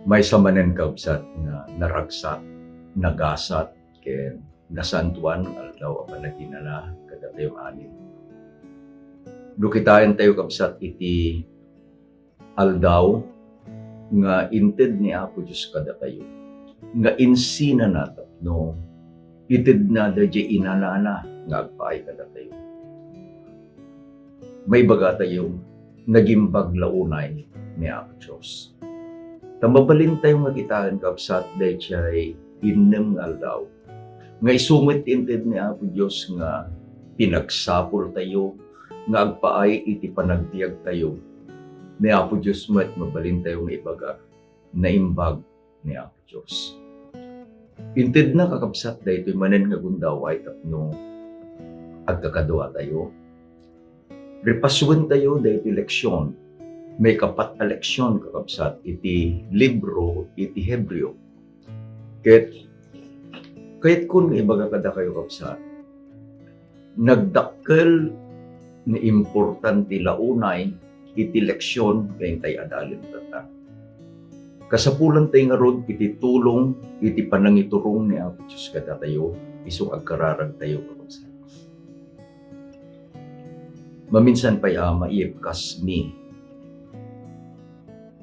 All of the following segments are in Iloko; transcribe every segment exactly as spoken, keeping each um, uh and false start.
Maysa manen, kabsat, nga naragsak, nagasat, ken nasantoan nga aldaw a panaginana kadatayo amin. No kitaentayo, kabsat, iti aldaw nga inted ni Apo Dios kadatayo, nga insinana tapno itedna daydiay inanana nga agpaay kadatayo. Maibagatayo, nagimbag la unay ni Apo Dios. Ta mabalintayo nga kitaen, kabsat, daydiay innem nga aldaw nga isu met ti inted ni Apo Dios nga pinagsapultayo nga agpaay iti panagbiagtayo. Ni Apo Dios met, mabalintayo nga ibaga, naimbag ni Apo Dios. Intedna, kakabsat, daytoy manen nga gundaway tapno agkakaduatayo. Repasuentayo daytoy leksion. Maikapat a leksion, kakabsat, iti libro iti Hebreo. Ket kayatkon nga ibaga kadakayo, kabsat, nagdakkel nga importante la unay iti leksion nga intay adalen tatta. Kasapulantay ngarud iti tulong iti panangiturong ni Apo Dios kadatayo isu agkararagtayo, kakabsat. Maminsan pay, Ama, iikkasmi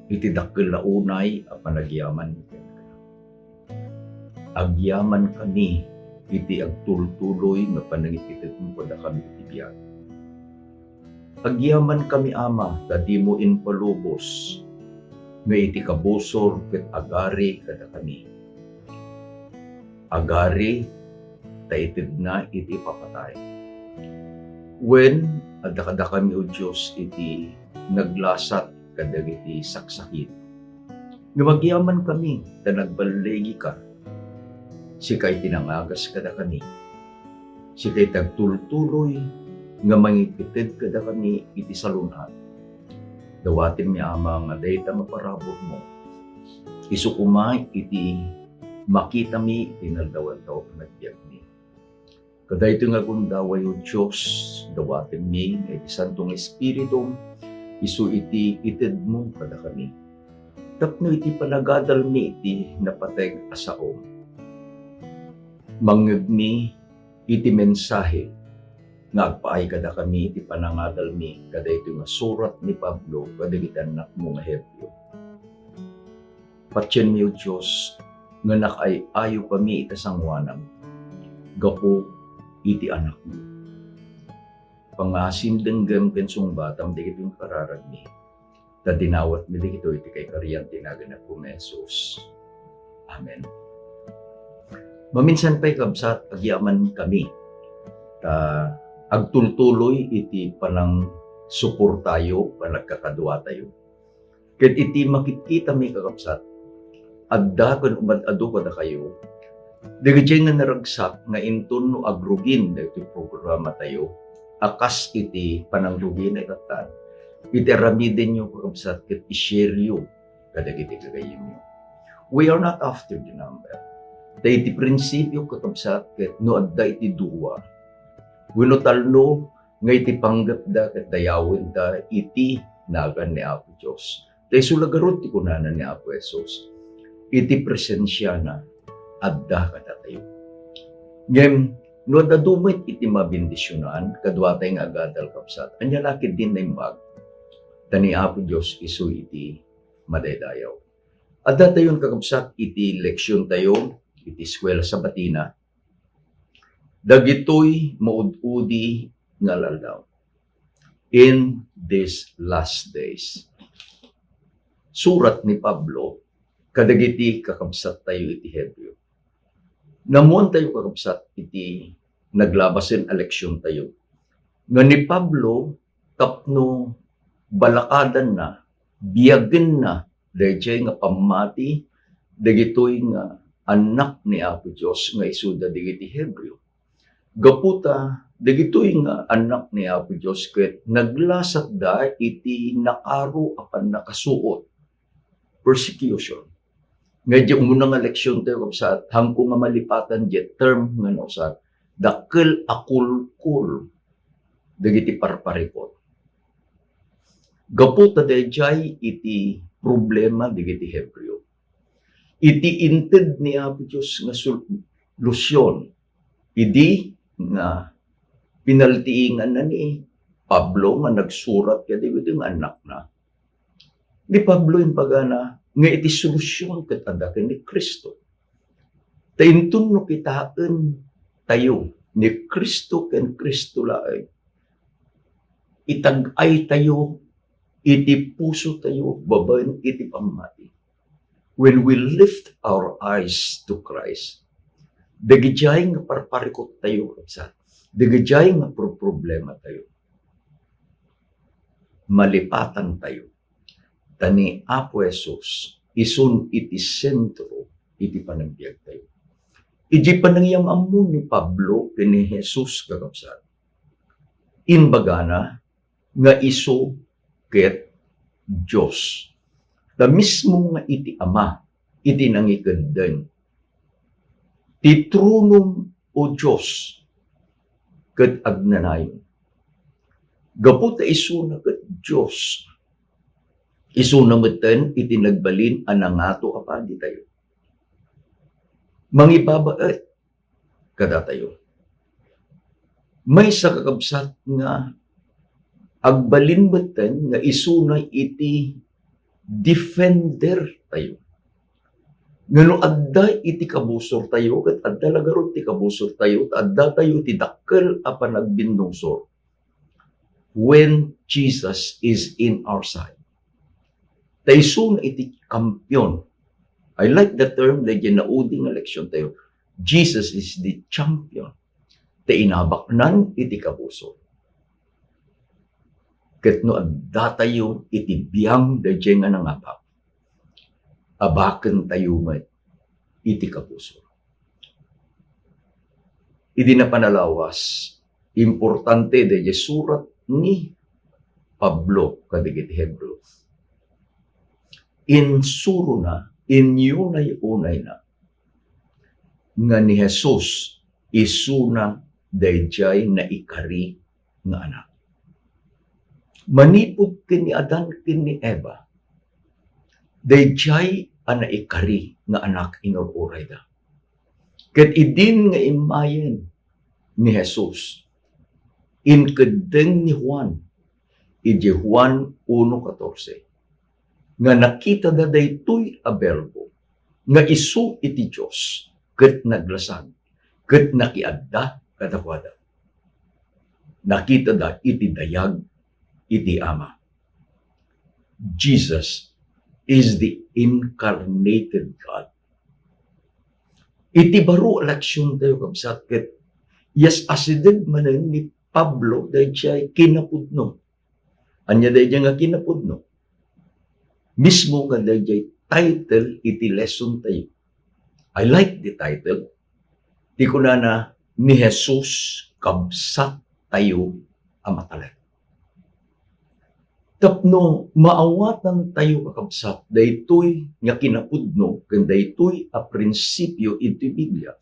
iti dakkel la unay a panagyaman kenka. Agyamankami iti agtultuloy nga panangipitedmo kadakami iti biag. Agyamankami, Ama, ta dimo impalubos nga iti kabusor ket agari kadakami. Agari ta itedna iti ipapatay. Wen, adda kadakami, O Dios, iti naglasat kadagiti saksakit. Ngem agyamankami ta nagballigika. Sika iti nangagas kadakami. Sika iti agtultuloy nga mangikited kadakami iti salun-at. Dawatenmi, Ama, nga dayta nga paraburmo isu koma iti makitami iti inaldaw-aldaw a panagbiagmi. Kadaytoy nga gundaway, O Dios, dawatenmi nga iti Santo nga Espiritum isu iti itedmo kadakami. Tapno iti panagadalmi iti napateg a saom, mangngegmi iti mensahe nga agpaay kadakami iti panangadalmi kadaytoy nga surat ni Pablo kadagiti annakmo nga Hebreo. Patienmi, O Dios, nga nakaay-ayokami iti sangoanam gapu iti anakmo. Pangasim, denggem ken sungbatam dagitoy nga kararagmi. Ta dinawatmi dagitoy iti kaikarian ti nagan ni Apomi Jesus. Amen. Maminsan pay, kabsat, agyamankami ta agtultuloy iti panangsuportayo, panagkakaduatayo. Ket iti makitkitami, kakabsat, adda ken umad-adu kadakayo dagiti nga naragsak nga inton no agrugin dagiti programatayo a kas iti panangrugina itatta, iti aramidenyo, kakabsat, ket i-shareyo kadagiti gagayyemyo. We are not after the number. Ta iti prinsipio, kakabsat, ket no adda iti dua wenno talno nga iti panggepda ket dayawenda iti nagan ni Apo Dios. Ta isu la garud ti kunana ni Apo Jesus, iti presensiana, adda kadatayo. Ngem, no ad-adu met iti mabendisionan, kaduatay nga agadal, kabsat, ania la ketdin naimbag? Ta ni Apo Dios isu iti madaydayaw. Addatayon, kakabsat, iti leksiontayo iti Eskuela Sabatina, dagitoy maud-udi nga aldaw. In these last days. Surat ni Pablo kadagiti kakabsattayo iti Hebreo. Naammoantayo, kakabsat, iti naglabasen a leksiontayo nga ni Pablo tapno balakadanna, biagenna daydiay nga pammati dagitoy nga annak ni Apo Dios nga isuda dagiti Hebreo. Gapu ta dagitoy nga annak ni Apo Dios ket naglasatda iti nakaro a pannakasuot, persecution. Nga diay umuna nga leksiontayo, kabsat, haanko nga malipatan diay term nga nausar, dakkel a kulkol dagiti parparikut. Gapu ta daydiay iti problema dagiti Hebreo. Iti inted ni Apo Dios nga sol-, solusyon, idi nga pinaltiinganna ni Pablo nga nagsurat kadagiti nga annakna, ni Pablo imbagana nga iti solusyon ket adda ken ni Cristo. Ta inton no kitaen tayo ni Cristo ken Cristo laeng, itag-ay tayo iti puso tayo babaen iti pammati. When we lift our eyes to Christ, dagidiay nga parparikut tayo, kabsat, dagidiay nga problema tayo, malipatan tayo. Ta ni Apo Jesus, isun iti sentro iti panagbiag tayo. Iti panangyam-ammo ni Pablo ken ni Jesus, kakabsat, imbagana nga isu ket Dios. Ta mismo nga iti Ama, iti nangikeddeng, ti tronom, O Dios, ket agnanayon. Gapu ta isuna ket Dios, isuna metten iti nagbalin a nangato a paditayo. Mangibabaet kadatayo. Maysa, kakabsat, nga agbalin metten nga isuna iti defender tayo. Nga no adda iti kabusor tayo, ket adda la garud ti kabusor tayo, ta adda tayo ti dakkel a panagbinnusor when Jesus is in our side. Ta isuna iti kampion. I like the term daydi naudi nga leksyon tayo. Jesus is the champion. Ta inabaknan iti kabusor. Ket no adda tayo iti biang daydiay nga nangabak, abaken tayo met iti kabusor. Idi napan a lawas, importante daydiay surat ni Pablo kadagiti Hebreo. Insurona, inyunay-unayna nga ni Jesus isuna daydiay naikari nga anak. Manipud ken ni Adan ken ni Eva, daydiay a naikari nga anak inur-urayda. Ket idin nga immayen ni Jesus, inkeddeng ni Juan, idiay Juan uno catorce, nga nakitada daytoy a Berbo nga isu iti Dios ket naglasag ket nakiadda kadakuada. Nakitada iti dayag iti Ama. Jesus is the incarnated God. Iti baro a leksion tayo, kabsat, ket yes, asideg manen ni Pablo daydiay kinapudno. Ania daydiay nga kinapudno? Mismo nga daydiay title iti lesson tayo. I like the title. Ti kunana, ni Jesus, kabsat tayo a matalek. Tapno maawatan tayo, kakabsat, daytoy nga kinapudno ken daytoy a prinsipio iti Biblia,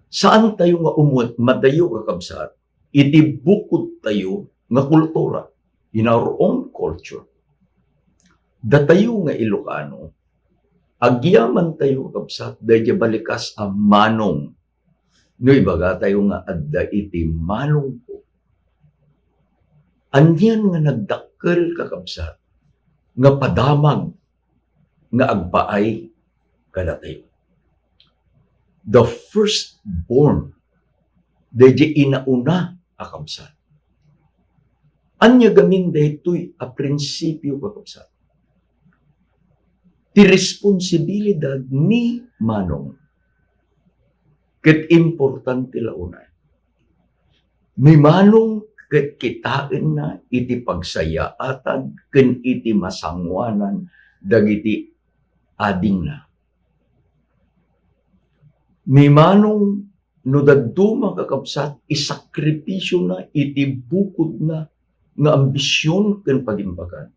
saan tayo nga umut-, madayo, kakabsat, iti bukod tayo nga kultura, in our own culture. Datayo nga Ilocano, agyaman tayo, kabsat, daydiay balikas a manong. No ibaga tayo nga adda iti manongko, anian nga nagdakkel, kakabsat, nga padamag nga agpaay kadatayo? The firstborn, daydiay inauna a kabsat. Ania gamin daytoy a prinsipio, kakabsat? Ti responsibilidad ni manong ket importante la unay. Ni manong ket kitaenna iti pagsayaatan ken iti masangoanan dagiti adingna. Ni manong no dadduma, kakabsat, isakripisiona iti bukodna nga ambision ken pagimbagan,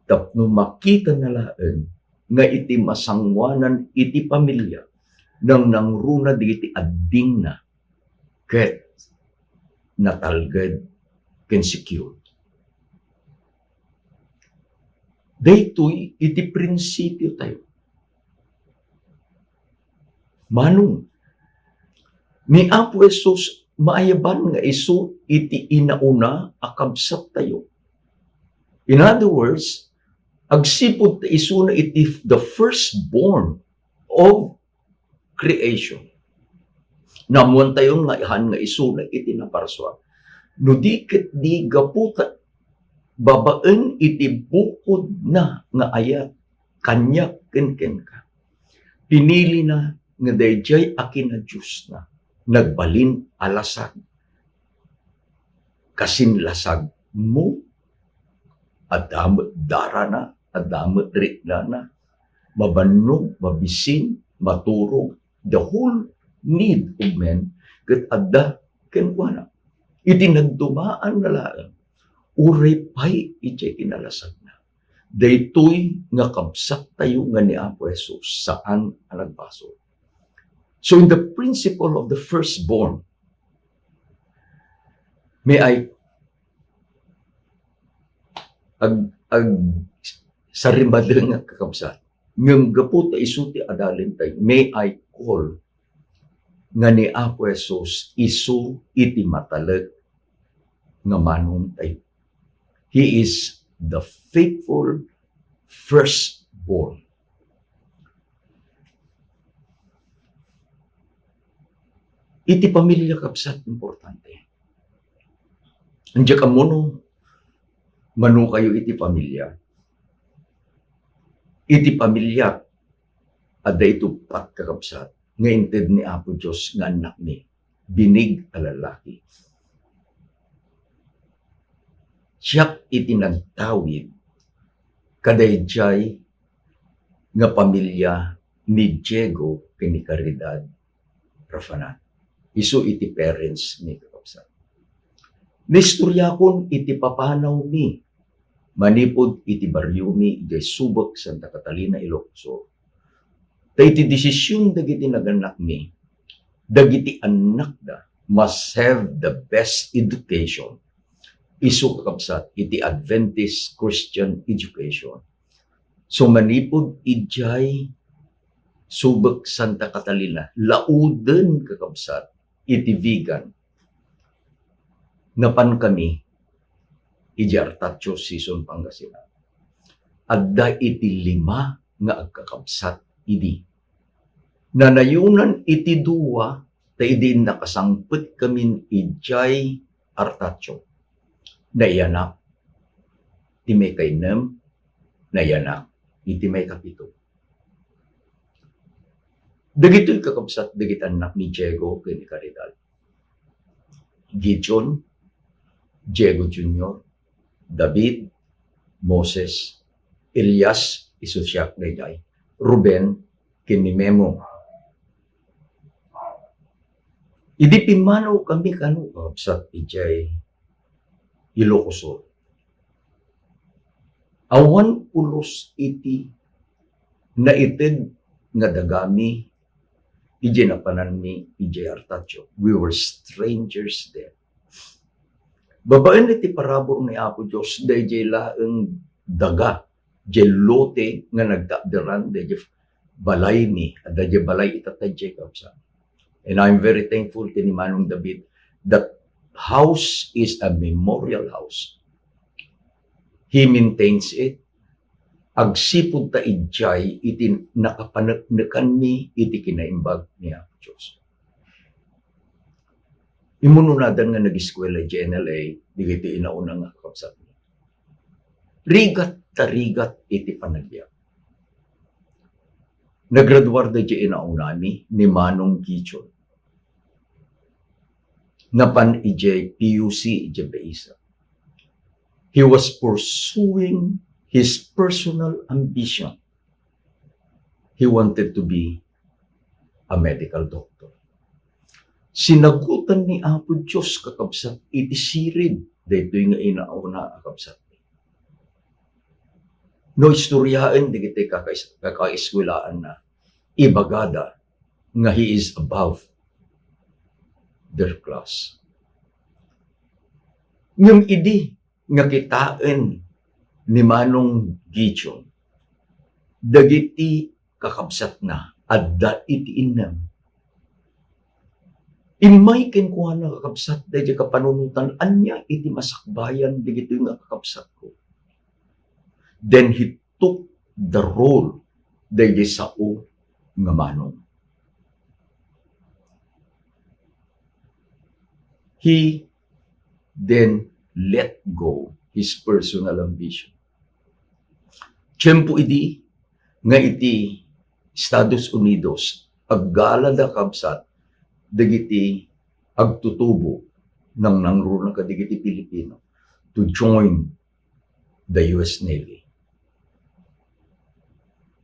tapno makitana laeng nga iti masangoanan iti pamilia, nangnangruna dagiti adingna ket natalged ken secured. Daytoy iti prinsipio tayo. Manong, ni Apo Jesus maayaban nga isu iti inauna a kabsattayo. In other words, agsipud ta isuna iti the firstborn of creation. Naammoantayon nga han nga isuna iti naparsua. No di ket di gapu ta babaen iti bukodna nga ayat kaniak ken kenka. Pinilina nga daydiay a kinadiosna nagbalin a lasag. Kasin lasagmo, adda met darana, adda met riknana, mabannog, mabisin, maturog, the whole need of men, ket adda kenkuana. Iti nagdumaan na laeng, uray pay idiay kinalasagna. Daytoy nga kabsattayo nga ni Apo Jesus, saan a nagbasol. So in the principle of the firstborn, may I ag, ag, sarimadeng nga kakabsat. Ngem gapu ta isu ti adalintay, may I call nga ni Apo Jesus isu iti matalek nga manongtayo. He is the faithful firstborn. Iti pamilya, kabsat, importante. Diak ammo no mano kayo iti pamilya. Iti pamilya, adda iti uppat, kakabsat, nga inted ni Apo Dios nga annakmi, binig a lalaki. Siak iti nagtawid kadaydiay nga pamilya ni Diego ken ni Caridad Rafanan. Isu iti parents mi, kakabsat. Naistoriakon iti papanawmi manipud iti barriomi idiay Subec, Santa Catalina, Ilocos Sur. Ta iti desisyon dagiti nagannakmi, dagiti annakda must have the best education. Isu, kakabsat, iti Adventist Christian education. So, manipud idiay Subec, Santa Catalina, lauden, kakabsat, iti Vigan. Napankami idiay Artatio, Sison, Pangasinan. Adda iti lima nga agkakabsat idi. Nanayonan iti dua, ta idi nakasangpetkamin idiay Artatio, naiyanak ti maikainnem, naiyanak iti maikapito. Dagitoy, kakabsat, dagiti annak ni Diego ken ni Caridad. Gideon, Diego Junior, David, Moses, Elias, isu siak daydiay, Ruben, ken ni Memo. Idi pimmanawkami kano, kakabsat, idiay Ilocos Sur, awan pulos iti naited nga dagami idiay napananmi idiay Artatio. We were strangers there. Babaen iti parabur ni Apo Dios, daydiay laeng daga, diay lote nga nagtakderan daydiay balaymi, adda diay balay itatta diay, kakabsat. And I'm very thankful ken ni Manong David that house is a memorial house. He maintains it. Agsipud ta idiay iti nakapaneknekanmi iti kinaimbag ni Apo Dios. Immuno nadan nga nag-eskuela idiay N L A, dagiti inauna nga kakabsatmi. Rigat ta rigat iti panagbiag. Nagraduar daydiay inaunami ni Manong Gideon. Napan idiay P U C idiay Baisa. He was pursuing his personal ambition. He wanted to be a medical doctor. Sinagutan ni Apo Dios, kakabsat, iti sirib daytoy nga inauna a kabsat. No istoryaen dagiti kakais-, kakaeskuelaanna, ibagada nga he is above their class. Ngem idi nga kitaen ni Manong Gideon dagiti kakabsatna adda iti innem, Immay kenkuana, kakabsat, daydiay kapanunotan, ania iti masakbayan dagitoy nga kakabsatko? Then he took the role daydiay sao nga manong. He then let go his personal ambition. Tiempo idi nga iti Estados Unidos, aggalada, kabsat, dagiti agtutubo, nangnangruna kadagiti Pilipino to join the U S Navy.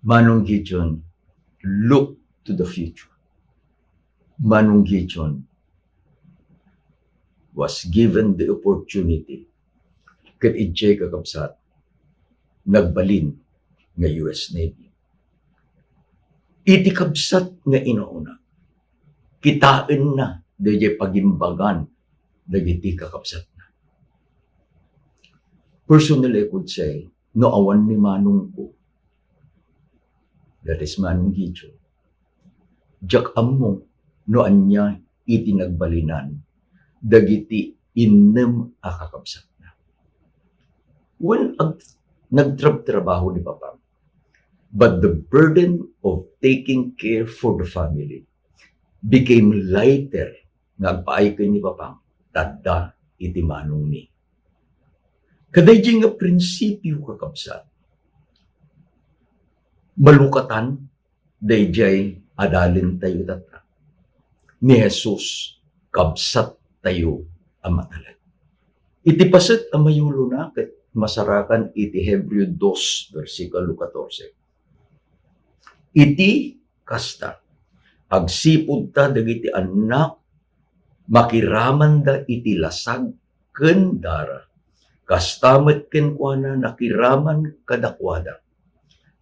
Manong Gideon looked to the future. Manong Gideon was given the opportunity, ket idiay, kakabsat, nagbalin nga U S Navy. Iti kabsat nga inauna, kitaenna daydiay pagimbagan dagiti kakabsatna. Personally, I could say, no awan ni manongko, that is Manong Gideon, diak ammo no ania iti nagbalinan dagiti innem a kakabsatna. Wen, ag-, nagtrabtrabaho ni Papang, but the burden of taking care for the family became lighter nga agpaay ken ni Papang ta adda iti manongmi. Kadaydiay nga prinsipio, kakabsat, malukatan daydiay adalentayo tatta. Ni Jesus, kabsattayo a matalek. Iti paset a mayulona ket masarakan iti Hebreo dos, bersikulo katorse. Iti kasta, agsipud ta dagiti annak, makiramanda iti lasag ken dara. Kasta met kenkuana, nakiraman kadakuada.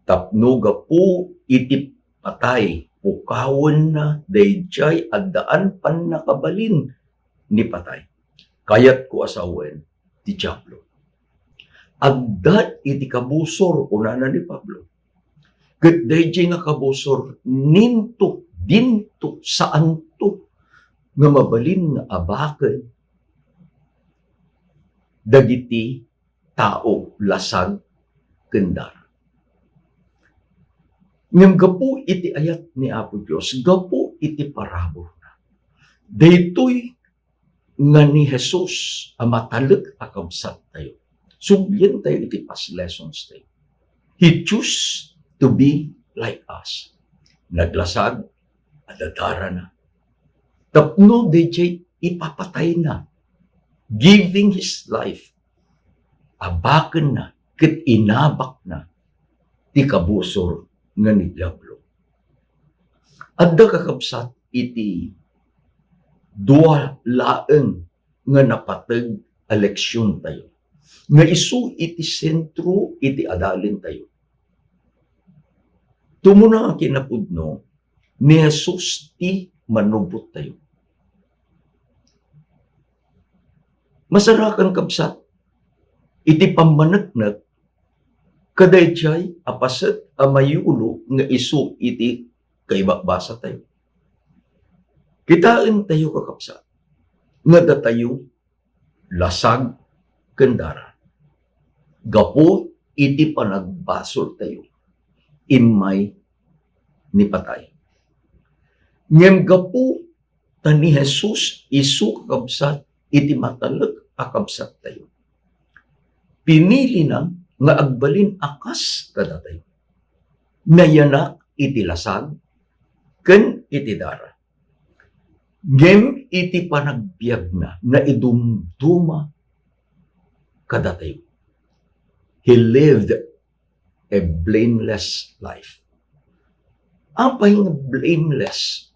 Tapno gapu iti patay, pukawenna daydiay addaan pannakabalin ni patay. Kayatko a sawen ti Diablo. Adda iti kabusor, kunana ni Pablo. Ket daydiay nga kabusor, ninto, dinto, saanto nga mabalin nga abaken dagiti tao, lasag ken dara. Ngem gapu iti ayat ni Apo Dios, gapu iti paraburna, daytoy nga ni Jesus a matalek a kabsattayo, sublientayo iti past lessons tayo. He chose to be like us. Naglasag, adda darana. Tapno daydiay ipapatayna, giving his life, abakenna ket inabakna ti kabusor nga ni Diablo. Adda, kakabsat, iti dua laeng nga napateg a leksiontayo nga isu iti sentro iti adalentayo. Tumuna nga kinapudno, ni Jesus ti manubbottayo. Masarakan, kabsat, iti pammaneknek kadaydiay a paset a mayulo nga isu iti kaibakbasatayo. Kitaentayo, kakabsat, nga datayo lasag ken dara. Gapu iti panagbasoltayo, immay ni patay. Ngem gapu ta ni Jesus isu, kakabsat, iti matalek a kabsattayo, pinilina nga agbalin a kas kadatayo. Nayanak iti lasag ken iti dara. Ngem iti panagbiagna, naidumduma kadatayo. He lived a blameless life. Apay nga blameless?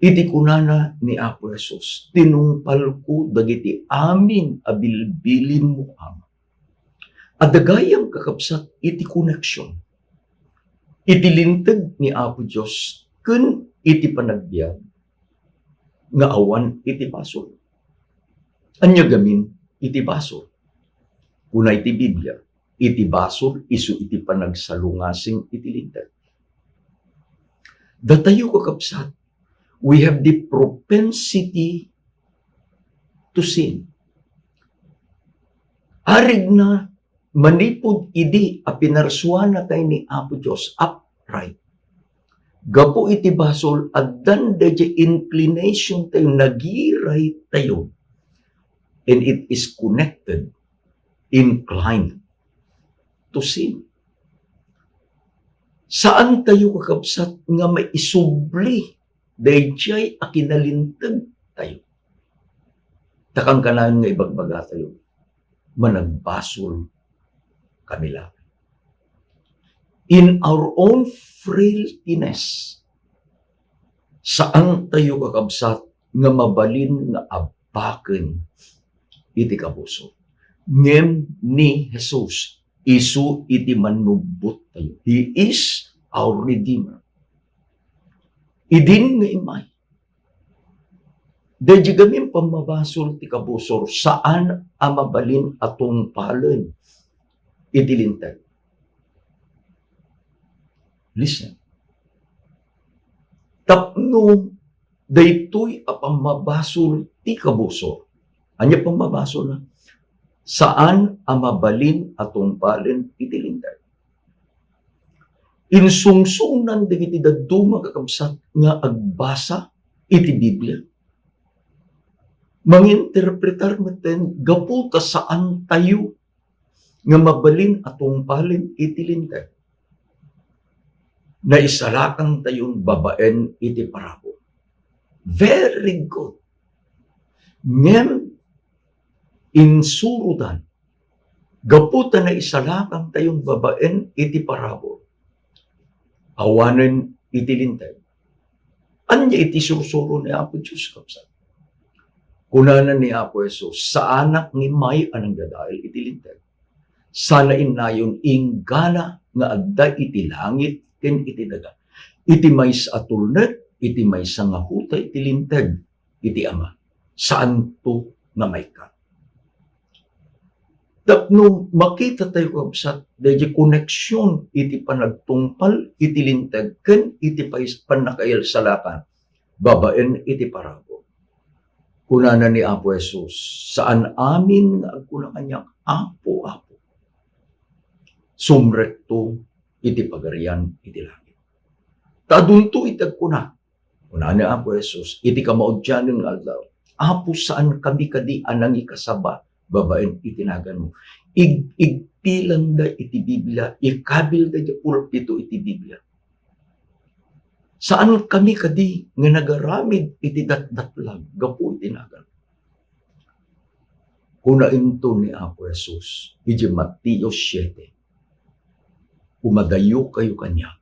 Iti kunana ni Apo Jesus, "Tinungpalko dagiti amin a bilbilinmo, Ama." Adda gayam, kakabsat, iti koneksion iti linteg ni Apo Dios ken iti panagbiag nga awan iti basol. Ania gamin iti basol? Kuna iti Biblia, iti basol isu iti panagsalungasing iti linteg. Datayo, kakabsat, We have the propensity to sin. Arigna, manipud idi a pinarsuanatayo ni Apo Dios upright, gapu iti basol, addan daydiay inclination tayo, nagiray tayo, and it is connected, inclined to sin. Saan tayo, kakabsat, nga maisubli daydiay a kinalinteg tayo. Ta kankanayon nga ibagbaga tayo, managbasol kami laeng. In our own frailtiness, saan tayo, kakabsat, nga mabalin nga abbaken iti kabusor. Ngem ni Jesus, isu iti mannubbot tayo. He is our Redeemer. Idin nga immay, daydi gamin pammabasol ti kabusor, saan a mabalin a tungpalen iti Linteg. Listen. Tapno daytoy a pammabasol ti kabusor. Ania pammabasolna? Saan a mabalin a tungpalen iti Linteg. Insungsonan dagiti dadduma, kakabsat, nga agbasa iti Biblia. Manginterpretar metten gapu ta saan tayo nga mabalin a tungpalen iti Linteg. Naisalakan tayon babaen iti parabur. Very good. Ngem insurodan, gapu ta naisalakan tayon babaen iti parabur, awanen iti Linteg. Ania iti sursuro ni Apo Dios, kabsat? Kunana ni Apo Jesus, "Saanak nga immay a nangdadael iti Linteg. Sana innayon inggana nga adda iti langit ken iti daga, iti maysa a tulnek, iti maysa nga huta iti Linteg iti Ama. Saanto nga maikkat." Tapno makita tayo, kabsat, daydi koneksion iti panagtungpal iti Linteg ken iti pais-, pannakaisalakan babaen iti parabur. Kunana ni Apo Jesus, "Saan amin nga agkuna kaniak, 'Apo, Apo.' Sumrekto iti Pagarian iti langit." Ta adunto iti agkuna, Kunana ni Apo Jesus, iti kamaudianen nga aldaw, "Apo, saan kami kadi a nangikasaba babaen iti naganmo?" Ig-, igpilanda iti Biblia, ikabilda iti pulpito iti Biblia. "Saan kami kadi nga nagaramid iti datdatlag gapu iti naganmo?" Kuna inton ni Apo Jesus iti Mateo siete, "Umadayo kayo kaniak,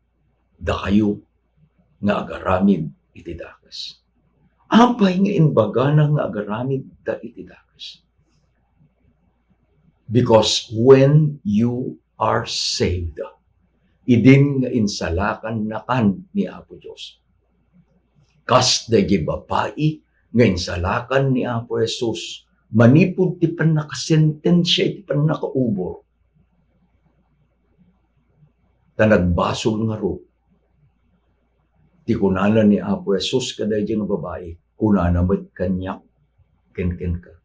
dakayo nga agaramid iti dakes." Apay nga imbagana nga agaramid da iti dakes? Because when you are saved, idin nga insalakannakan ni Apo Dios. Kas daydi babai nga insalakan ni Apo Jesus manipud ti pannakasentensia iti pannakaubor. Ta nagbasol ngarud ti kunana ni Apo Jesus kadaydi nga babai, kunana met kaniak ken kenka,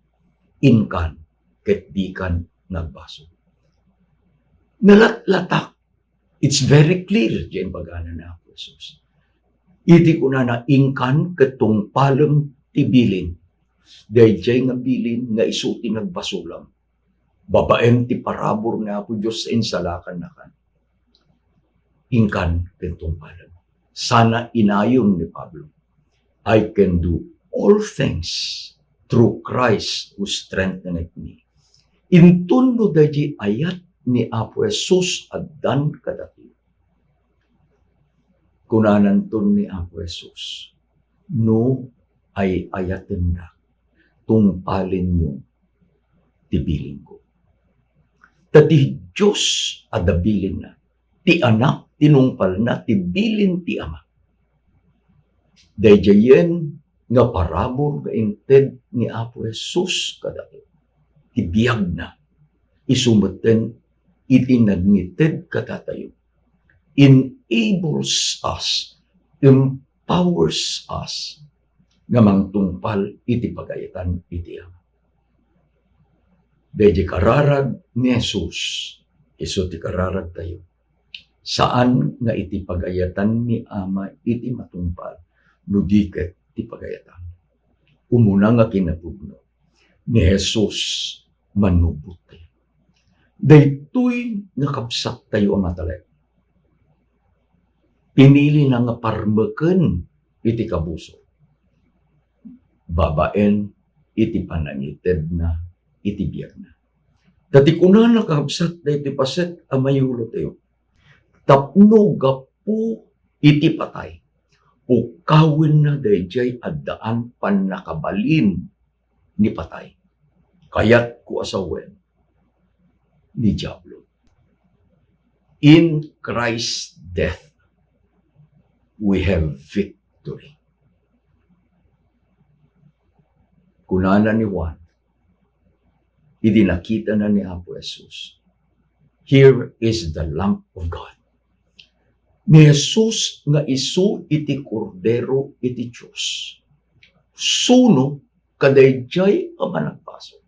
"Inkan ket dikan nga agbasol." Nalatlatak. It's very clear diay imbagana ni Apo Jesus. Iti kunana, "Inkan ket tungpalem ti bilin." Daydiay nga bilin nga isu ti nagbasolam. Babaen ti parabur ni Apo Dios sa insalakannakan. "Inkan ken tungpalem." Sana inayon ni Pablo, "I can do all things through Christ who strengtheneth me." Inton no daydi ayat ni Apo Jesus addan kadatayo, kunananton ni Apo Jesus, "No ay-ayatendak, tungpalenyo ti bilinko." Ta ti Dios adda bilinna, ti Anak tinungpalna ti bilin ti Ama. Daydiayen nga parabur nga inted ni Apo Jesus kadatayo. Ti biagna, isu metten iti nagngited kadatayo, enables us, em-, empowers us nga mangtungpal iti pagayatan iti Ama. Daydi kararag ni Jesus, isu ti kararagtayo. Saan nga iti pagayatan ni Ama iti matungpal, no di ket ti pagayatan. Umuna nga kinapudno, ni Jesus, Mannubbot tayo. Daytoy nga kabsattayo a matalek, pinilina nga parmeken iti kabusor babaen iti panangitedna iti biagna. Ta ti kunana, kakabsat, daytoy paset a mayulotayo. Tapno gapu iti patay, pukkawenna daydiay addaan pannakabalin ni patay. Kayatko a sawen ni Diablo. In Christ's death, we have victory. Kunana ni Juan, idi nakitana ni Apo Jesus, "Here is the Lamb of God." Ni Jesus nga isu iti Kordero iti Dios. Suno kadaydiay a managbasol.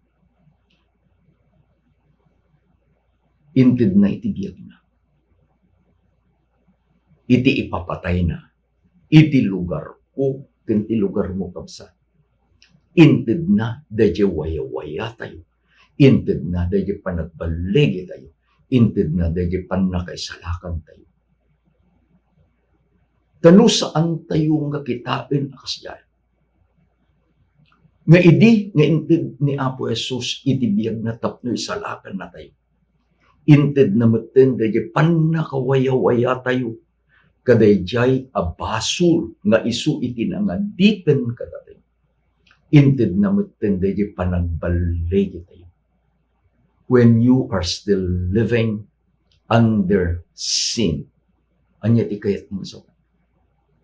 Intedna iti biagna. Iti ipapatayna. Iti lugarko ken ti lugarmo, kabsat. Intedna daydiay wayawayatayo. Intedna daydiay panagballigitayo. Intedna daydiay pannakaisalakantayo. Ta no saantayo nga kitaen a kasdiay, nga idi nga inted ni Apo Jesus iti biagna tapno isalakannatayo, intedna metten daydiay pannakawayawayatayo kadaydiay a basol nga isu iti nangadipen kadatayo. Intedna metten daydiay panagballigitayo. When you are still living under sin, ania ti kayatmo a sawen?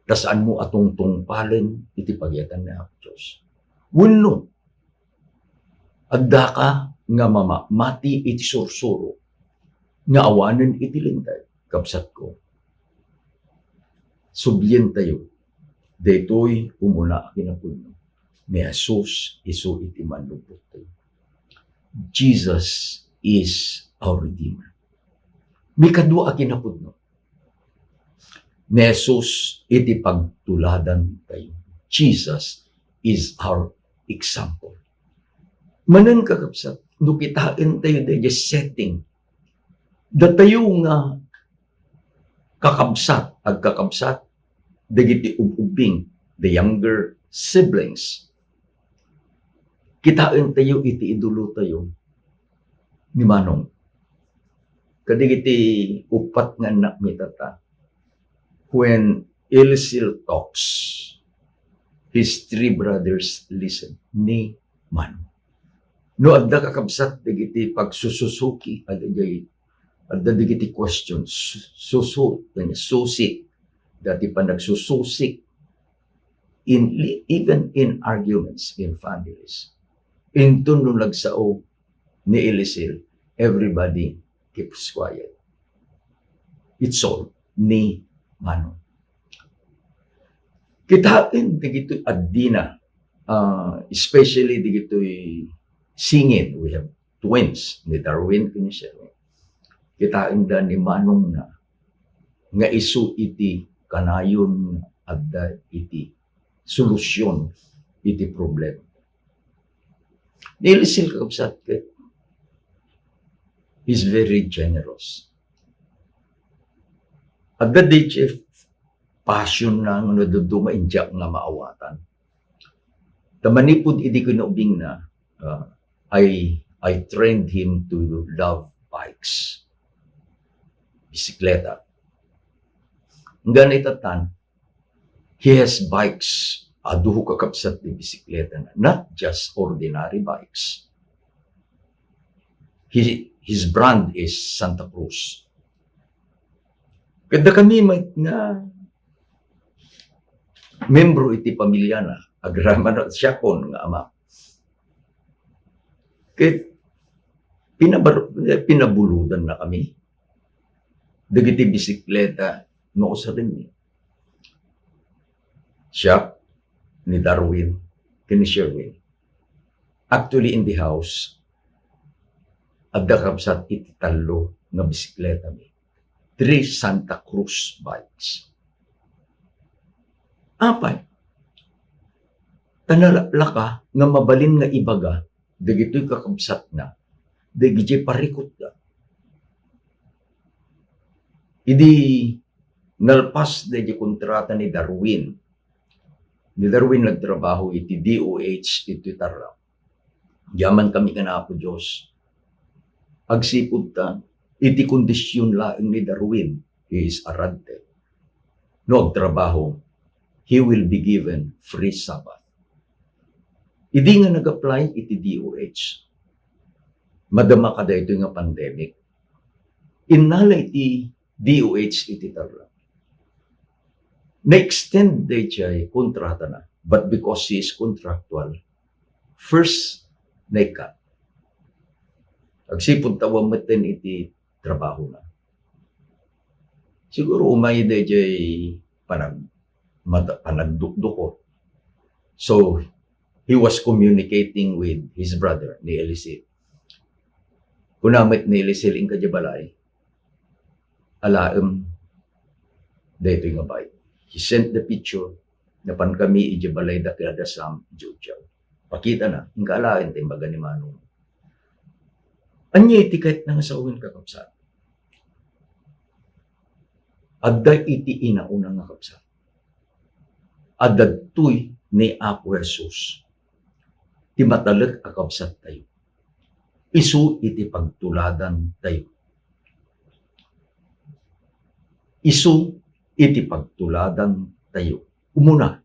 Ta saanmo a tungtungpalen iti pagayatan ni Apo Dios. Wenno, addaka nga mamamati iti sursuro nga awanen iti Linteg, kabsatko. Sublientayo, daytoy umuna a kinapudno. Ni Jesus isu iti Mannubbottayo. Jesus is our Redeemer. Mikadua a kinapudno, ni Jesus iti pagtuladantayo. Jesus is our example. Manen, kakabsat, no kitaentayo daydiay setting, datayo nga kakabsat, agkakabsat, dagiti ub-ubbing, the younger siblings, kitaentayo iti idolotayo ni Manong. Kadagiti uppat nga annakmi tatta, when Ilsil talks, his three brothers listen. Ni Manong. No adda, kakabsat, dagiti pagsususuki, adda, adda dagiti questions, su-, susu-, susi, dati panagsususik, in, even in arguments in families. Inton no nagsao ni Ilsil, everybody keeps quiet. It's all ni Manong. Kitaen dagitoy addina, ah, especially dagitoy singing. We have twins, ni Darwin ken ni Sherwin. Kitaenda ni Manong na nga isu iti kanayon nga adda iti solusion iti problema. Ni Ilsil, kakabsat, ket he's very generous. Adda daydiay passion na nga no dadduma, diak nga maawatan. Ta manipud idi kinaubingna, ah, I, I trained him to love bikes. Bisikleta. Ngan itatan, he has bikes. Adu, kakabsat, ti bisikletana. Not just ordinary bikes. He, his brand is Santa Cruz. Ket dakami met nga membro iti pamiliana, agraman siakon nga ama. Ket pinabar-, pinabulodannakami dagiti bisikleta nga usarenmi. Siak, ni Darwin, ken ni Sherwin. Actually, in the house, adda, kabsat, iti tallo nga bisikletami. Three Santa Cruz bikes. Apay, ta nalaklaka nga mabalin nga ibaga dagitoy kakabsatna, dagiti parikutda. Idi nalpas daydi kontrata ni Darwin, ni Darwin nagtrabaho iti D O H iti Tarlac. Yaman kami ken Apo Dios. Agsipud ta, iti kondisyon laeng ni Darwin, he is a rad tech. No agtrabaho, he will be given free Sabbath. Idi nga nag-apply iti D O H, madama kadaytoy nga pandemic. Innala iti D O H iti Tarlac. Na-extend dayjay kontratana, but because he is contractual, first na-cut. Agsipud ta awan metten iti trabahona. Siguro umay dayjay panag-, mata-, panagdukdukot. So, he was communicating with his brother, ni Eliseo. Kuna met ni Eliseo, "Inka idiay balay, alaem daytoy nga bike." He sent the picture, napan kami idiay balay da Kuya Dasam, idiay udiaw. Pakitana, "Inka alaen ta imbaga ni Manong." Ania iti kayatna nga sawen, kakabsat? Adda iti inauna nga kabsat. Adda daytoy ni Apo Jesus ti matalek a kabsattayo. Isu iti pagtuladantayo. Isu iti pagtuladantayo. Umuna,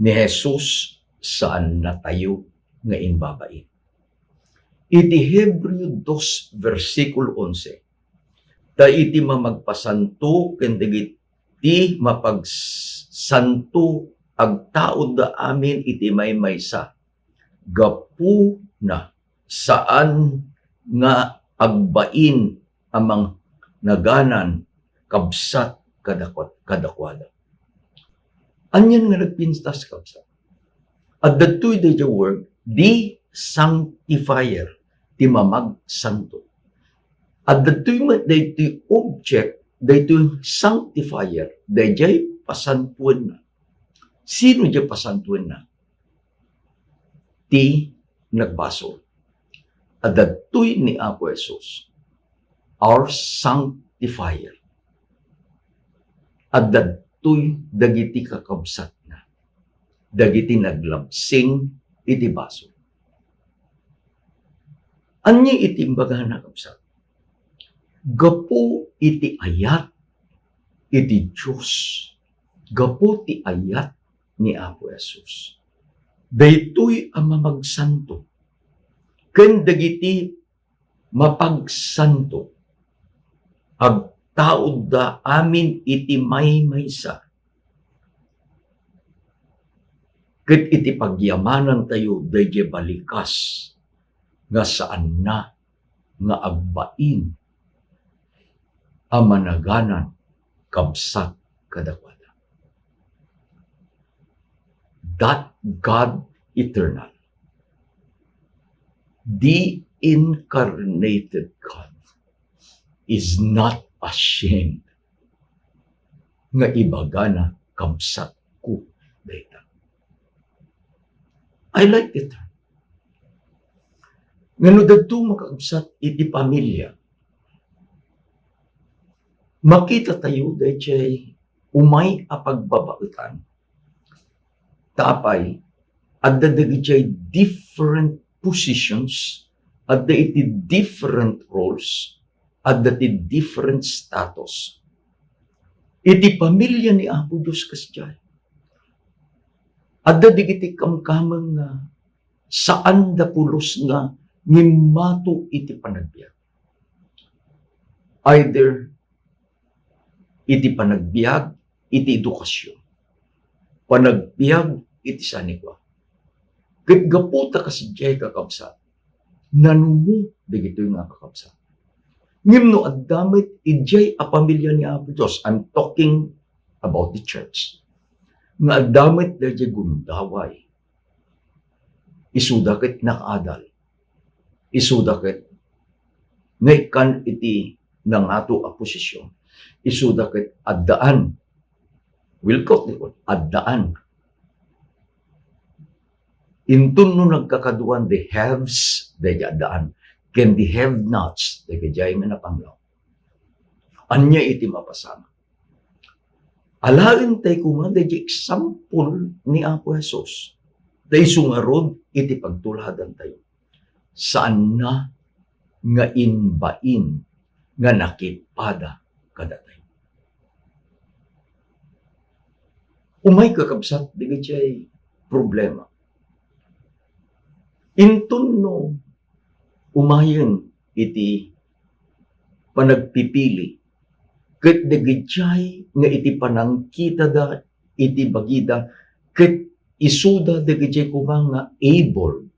ni Jesus saannatayo nga imbabain. Iti Hebreo dos, bersikulo onse, ta iti mamagpasanto ken dagiti mapagsanto, agtaudda amin iti maymaysa, gapuna saan nga agbain a mangnaganan kabsat kadakua-, kadakuada. Anian nga nagpintas, kabsat? Adda daytoy dayjay word, the sanctifier, ti mamagsanto. Adda daytoy met daytoy object, daytoy sanctifier, dayjay pasantoenna. Sino diay pasantoenna? Ti nagbasol. Adda daytoy ni Apo Jesus, our sanctifier. Adda daytoy dagiti kakabsatna, dagiti naglabsing iti basol. Ania iti imbagana, kabsat? Gapu iti ayat iti Dios, gapu ti ayat ni Apo Jesus, daytoy a mamagsanto ken dagiti mapagsanto, agtaudda amin iti maymaysa, ket iti pagyamanantayo dayjay balikas nga saanna nga agbain a managanan kabsat kadakuada. That God eternal, the incarnated God, is not ashamed nga ibagana, "Kabsatko dayta." I like it. Nga no dadto, makakabsat, iti pamilya, makitatayo dayjay umay a pagbabaetan. Ta apay, adda dagijay different positions, adda iti different roles, adda ti different status. Iti pamilya ni Apo Dios kasdiay, adda dagiti kamkameng nga saanda pulos nga ngimmato iti panagbiag. Either iti panagbiag iti edukasyon, panagbiag iti sanikua. Ket gapu ta kasdiay, kakabsat, nanumo dagitoy nga kakabsat. Ngem no adda met idiay a pamilya ni Apo Dios, I'm talking about the church. nga adda met daydiay gundaway. Isuda ket nakaadal. Isuda ket nga ikkan iti nangato a posisyon. Isuda ket addaan. Will quote ni Paul, addaan. Inton no nagkakaduan the haves, daydiay addaan, ken the have-nots, daydiay nga napanglaw. Ania iti mapasamak? Alaentayo koma daydiay example ni Apo Jesus. Ta isu ngarud iti pagtuladantayo, saanna nga imbain nga nakipada kadatayo. Umay, kakabsat, dagiti problema. Inton no umayen iti panagpipili, ket dagiti nga iti panangkitada iti bagida, ket isuda dagiti koma nga able,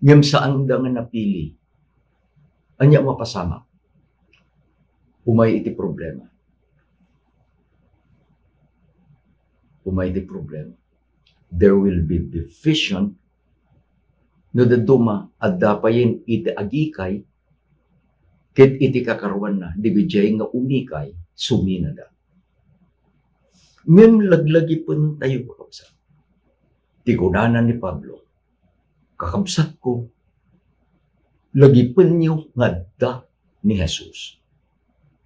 ngem saanda nga napili. Ania mapasamak? Umay iti problema. Umay iti problema. There will be division no dadduma adda payen iti agikay ket iti kakaruanna, dagiti nga umikay, suminada. Ngem laglagipentayo, kakabsat. Ti kunana ni Pablo, "Kakabsatko, lagipenyo nga adda ni Jesus.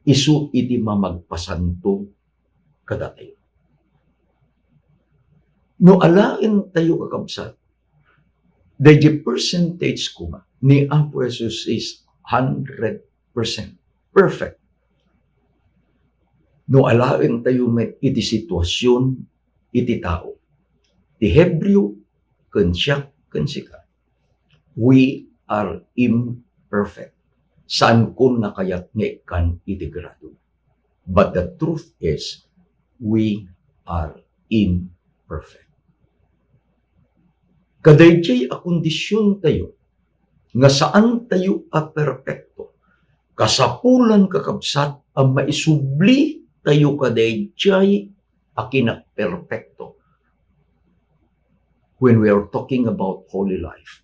Isu iti mamagpasanto kadatayo." No alaentayo, kakabsat, daydiay percentage koma ni Apo Jesus is hundred percent perfect. No alaentayo met iti situasyon iti tao, ti Hebreo ken siak ken sika, we are imperfect. Saankon nga kayat nga ikkan iti grado. But the truth is, we are imperfect. Kadaydiay a kondisiontayo nga saantayo a perpekto, kasapulan, kakabsat, a maisublitayo kadaydiay a kinaperpekto. When we are talking about holy life,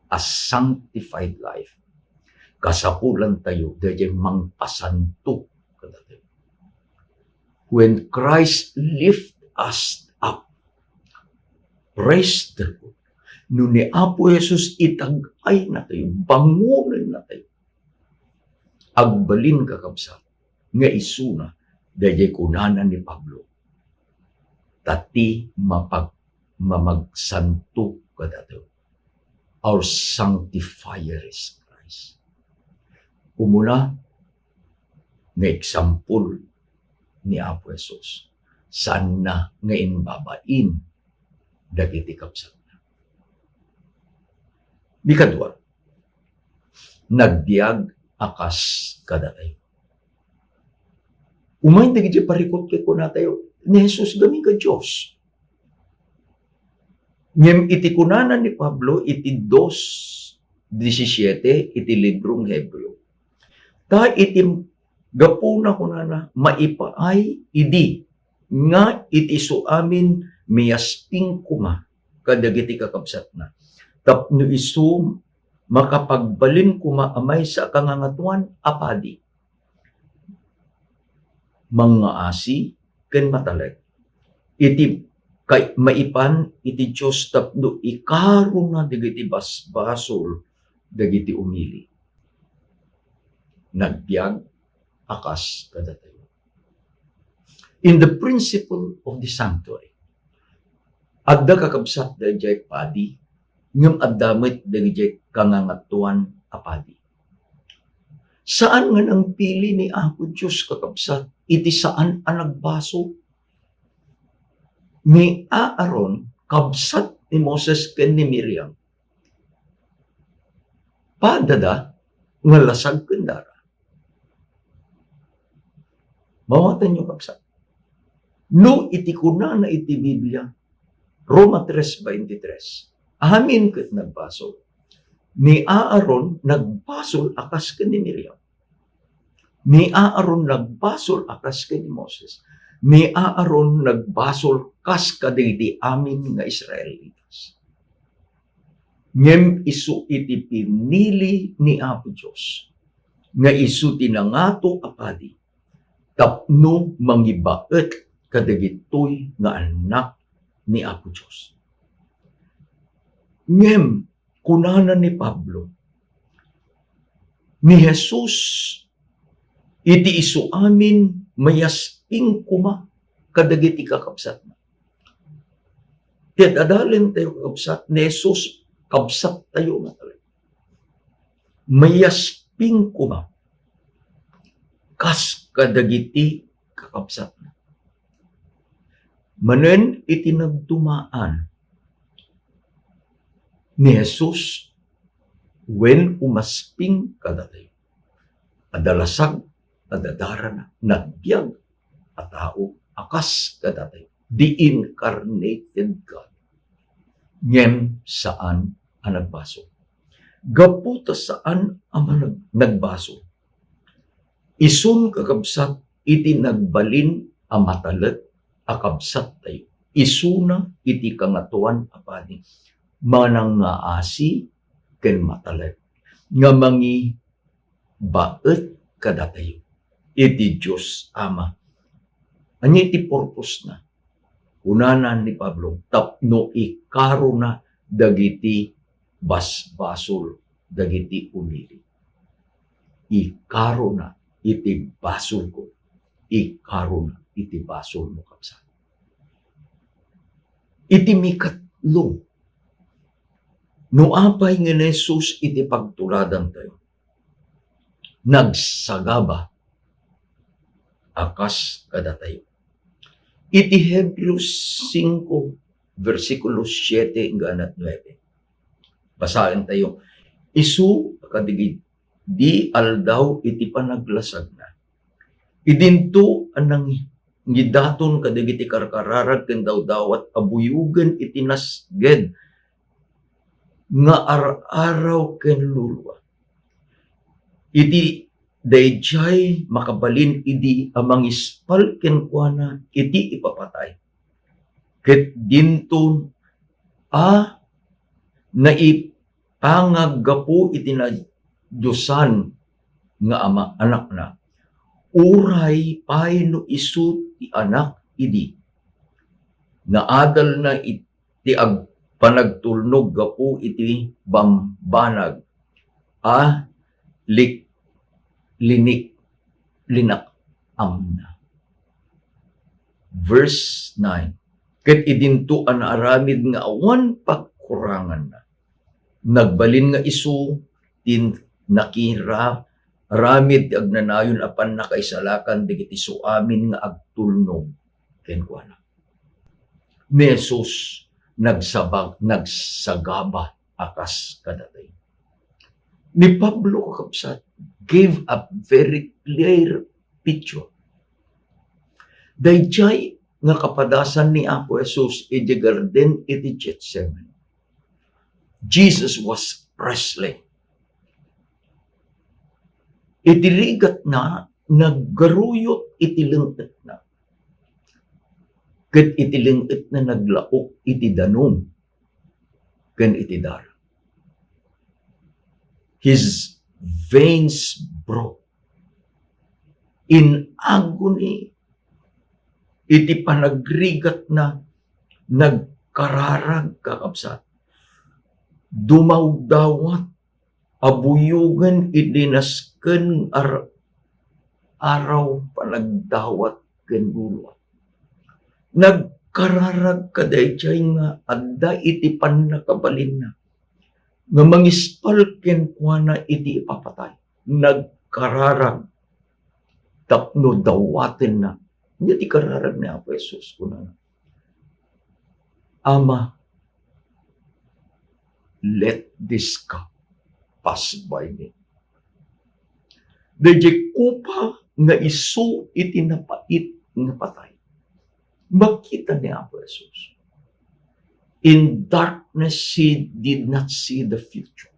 a sanctified life, kasapulantayo daydiay mangpasanto kadatayo. When Christ lift us up, praise the Lord. No ni Apo Jesus itag-ay natayo, bangonen natayo, agbalin, kakabsat, nga isuna daydiay kunana ni Pablo, ta ti mapag-, mamagsanto kadatayo. Our sanctifier is Christ. Umuna, nga example ni Apo Jesus, saanna nga imbabain dagiti kabsatna. Ikadua, nagbiag a kas kadatayo. Umay dagiti parikut ket kunatayo, ni Jesus gamin ka Dios. Ngem iti kunana ni Pablo iti dos disisiete iti librong Hebreo, ta iti gapuna, kunana, maipaay idi nga iti isu amin miyasping koma kadagiti kakabsatna, tapno isu makapagbalin koma a maysa a kangangatoan a padi, mangngaasi ken matalek iti kay-, maipan iti Dios tapno ikarona dagiti basbasol dagiti umili. Nagbiag a kas kadatayo. In the principle of the sanctuary, adda, kakabsat, daydiay padi, ngem adda met daydiay kangangatoan a padi. Saan nga nangpili ni Apo Dios, kakabsat, iti saan a nagbasol. Ni Aaron, kabsat ni Moses ken ni Miriam, padada nga lasag ken dara. Mawatanyo, kabsat. No iti kunana iti Biblia, Roma tres veintitrés, amin ket nagbasol. Ni Aaron nagbasol a kas ken ni Miriam. Ni Aaron nagbasol a kas ken ni Moses. Ni Aaron nagbasol kas kadagiti amin nga Israelitas. Ngem isu iti pinili ni Apo Dios, nga isu ti nangato a padi, tapno mangibaet kadagitoy nga annak ni Apo Dios. Ngem, kunana ni Pablo, ni Jesus iti isu amin mayasping koma kadagiti kakabsatna. Ti ad-adalen tayo, kakabsat, ni Jesus, kabsat tayo nga talaga. Mayasping koma kas kadagiti kakabsatna. Manen iti nagdumaan ni Jesus wen umasping kadatayo. Adda lasag, adda darana, nagbiag a tao a kas kadatayo. The incarnated God. Ngem saan a nagbasol. Gapu ta saan a manag-, nagbasol. Isun, kakabsat, iti nagbalin a matalek a kabsattayo. Isuna iti Kangatoan a Padi, manangngaasi ken matalek nga mangibaet kadatayo iti Dios Ama. Ania ti purposna? Kunana ni Pablo, tapno ikarona dagiti basbasol dagiti umili. Ikarona iti basolko. Ikarona iti basolmo, kabsat. Iti mikatlo, no apay nga ni Jesus iti pagtuladantayo, nagsagaba a kas kadatayo. Iti Hebreos singko, bersikulo siete hanggang nuebe. Basaentayo. Isu a kadagidi aldaw iti panaglasagna, idinto a nangidaton kadagiti karkararag ken dawdawat a buyogen iti nasged nga ar-araw ken lulua. Iti daydiay, makabalin idi a mangispal kenkuana iti ipapatay. Ket dinto a naipangaggapu iti nadiosan nga ama, anakna. Uray pay no isu ti anak idi, naadalna iti ag-, panagtulnog gapu iti bambanag a lik-, linik-, linak-amna. Verse nine, ket idinto a naaramid nga awan pagkuranganna. Nagbalin nga isu ti nakiraramid ti agnanayon a pannakaisalakan dagiti suamin nga agtulnog kenkuana. Ni Jesus nagsabag-, nagsagaba a kas kadatayo. Ni Pablo, kakabsat, gave a very clear picture. Daydiay nga kapadasan ni Apo Jesus iti garden iti Gethsemane. Jesus was wrestling. Iti rigatna, naggaruyot iti leng-etna. Ket iti leng-etna, naglaok iti danum ken iti dara. His veins broke. In agony, iti panagrigatna, nagkararag, kakabsat. Dumawdawat a buyogen iti nasken ar-, araw, panagdawat ken lulua. Nagkararag kadaydiay nga adda iti pannakabalinna nga mangispal kenkuana iti ipapatay. Nagkararag tapno dawatenna. Ania ti kararag ni Apo Jesus? Kunana, "Ama, let this cup pass by me." Daydiay kopa nga isu iti napait nga patay, makita ni Apo Jesus. In darkness, he did not see the future.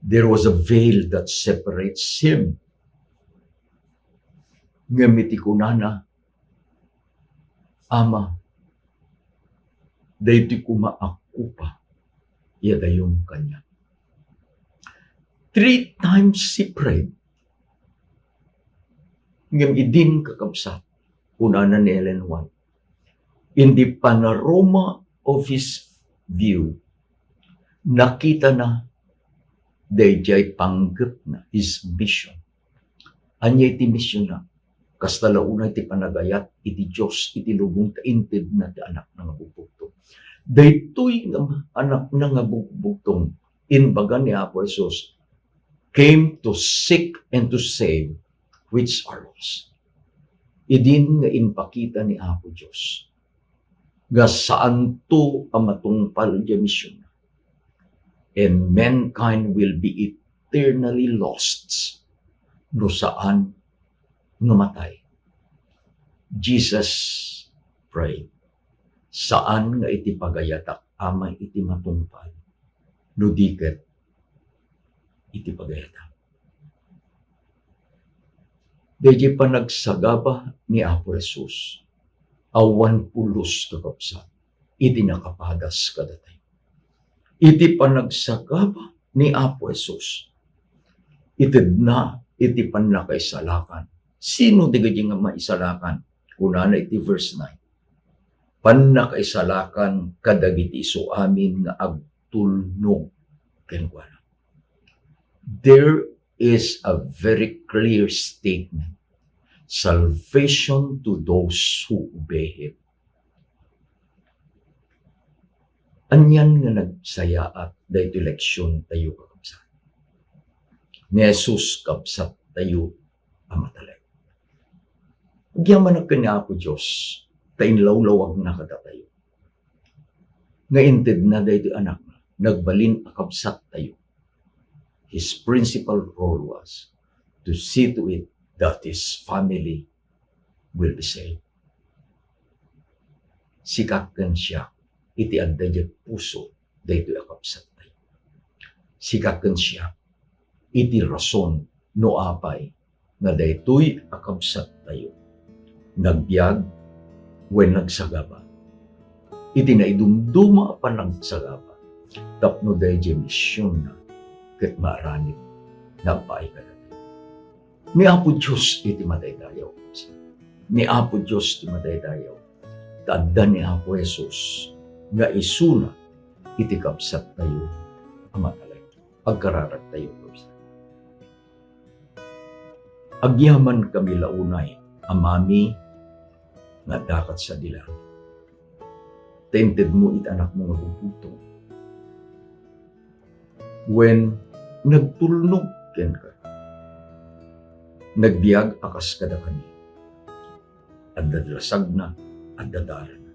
There was a veil that separates him. Ngem iti kunana, Ama, daytoy koma a kopa, iadayom kaniak. Three times he prayed. Ngem idin, kakabsat, kunana ni Ellen White, in the panorama of his view, nakitana daydiay panggepna, his mission. Ania iti misionna? Kasta la unay ti panagayat iti Dios iti lubong ta intedna ti Anakna nga bugbugtong. Daytoy nga Anakna nga bugbugtong, imbaga ni Apo Jesus, came to seek and to save which are lost. Idin nga impakita ni Apo Dios nga saanto a matungpal diay misionna. And mankind will be eternally lost no saan nga matay. Jesus prayed, "Saan nga iti pagayatak, Ama, iti matungpal, no di ket iti pagayatam." Daydiay panagsagaba ni Apo Jesus, awan pulos, kakabsat, iti nakapadas kadatayo. Iti panagsagaba ni Apo Jesus, itedna iti pannakaisalakan. Sino dagiti nga maisalakan? Kunana iti verse nine, pannakaisalakan kadagiti isu amin nga agtulnog kenkuana. There is a very clear statement. Salvation to those who obey Him. Anian nga nagsayaat daytoy leksion tayo, kakabsat? Ni Jesus, kabsat tayo a matalek. Agyamanak ken ni Apo Dios ta inlawlawagna kadatayo. Nga intedna daytoy Anakna, nagbalin a kabsat tayo. His principal role was to see to it that his family will be saved. Sika ken siak iti adda diay puso daytoy a kabsat tayo. Sika ken siak iti rason no apay nga daytoy a kabsat tayo nagbiag wen nagsagaba iti naidumduma a panagsagaba tapno daydiay misionna ket maaramid nga agpaay kadatayo. Ni Apo Dios iti madaydayaw. Ni Apo Dios ti madaydayaw. Ta adda ni Apo Jesus nga isuna iti kabsat tayo a matalek. Agkararag tayo, kabsat. Agyaman kami la unay, Amami nga adda sadi langit. Ta intedmo iti Anakmo nga bugbugtong. Wen nagtulnog kenka. Nagbiag a kas kadakami. Adda lasagna, adda darana.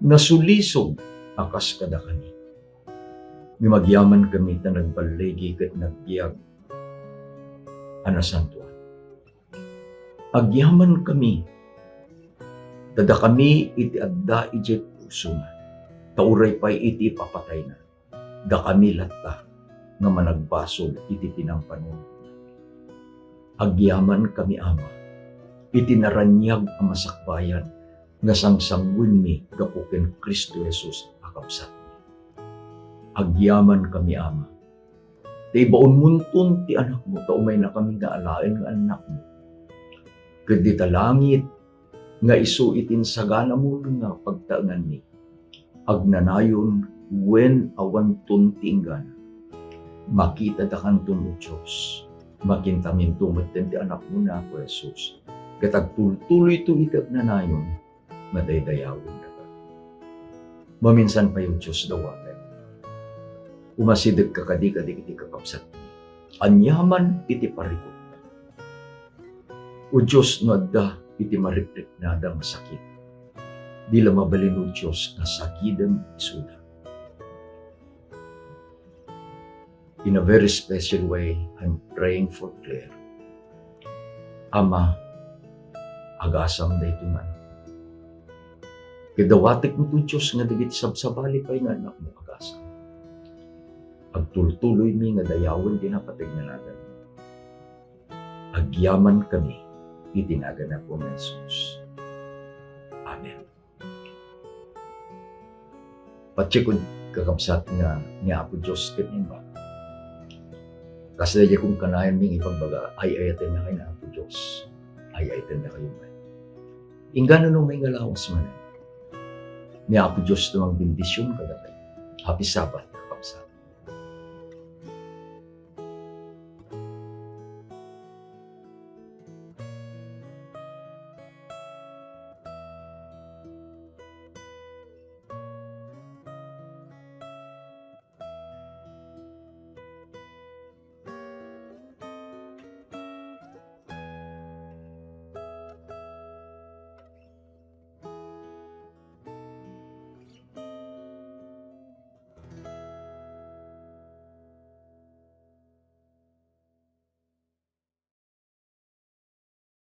Nasulisog a kas kadakami. Ngem agyamankami ta nagballigi ket nagbiag a nasantoan. Agyamankami ta dakami iti adda idiay pusona, ta uray pay iti ipapatayna, dakami latta nga managbasol iti pinangpanunotna. Agyamankami, Ama, iti naraniag a masakbayan nga sangsanguenmi gapu ken Cristo Jesus a kabsatmi. Agyamankami, Ama, ta ibaonmonton ti Anakmo ta umaynakami nga alaen nga annakmo. Ket dita langit nga isu iti insaganamon nga pagtaenganmi, agnanayon wen awanton ti inggana. Makitadakanton, O Dios, makintaminto metten ti Anakmo nga Apo Jesus, ket agtultuloyto iti agnanayon nga daydayawendaka. Maminsan pay, O Dios, dawatek, umasidegka kadi kadagiti kakabsatmi. Aniaman iti parikutda. O Dios, no adda iti marikriknada nga sakit, di la mabalin, O Dios, nga sagidem isuda. In a very special way, I'm praying for Claire. Ama, agasam daytoy nga anak. Ket dawatek met, O Dios, nga dagiti sabsabali pay nga annakmo, agasam. Agtultuloymi nga dayawen ti napateg nga naganmo. Agyamankami iti nagan ni Apo nga Jesus. Amen. Patiekon, kakabsat, nga ni Apo Dios ket ni Anak. Kas daydiay kanayon mi nga ipagbaga, ay-ayatennak ni Apo Dios. Ay-ayatennakayo met. Inggana no maingalawas manen. Ni Apo Dios ti mangbendision kadatayo. Happy Sabbath.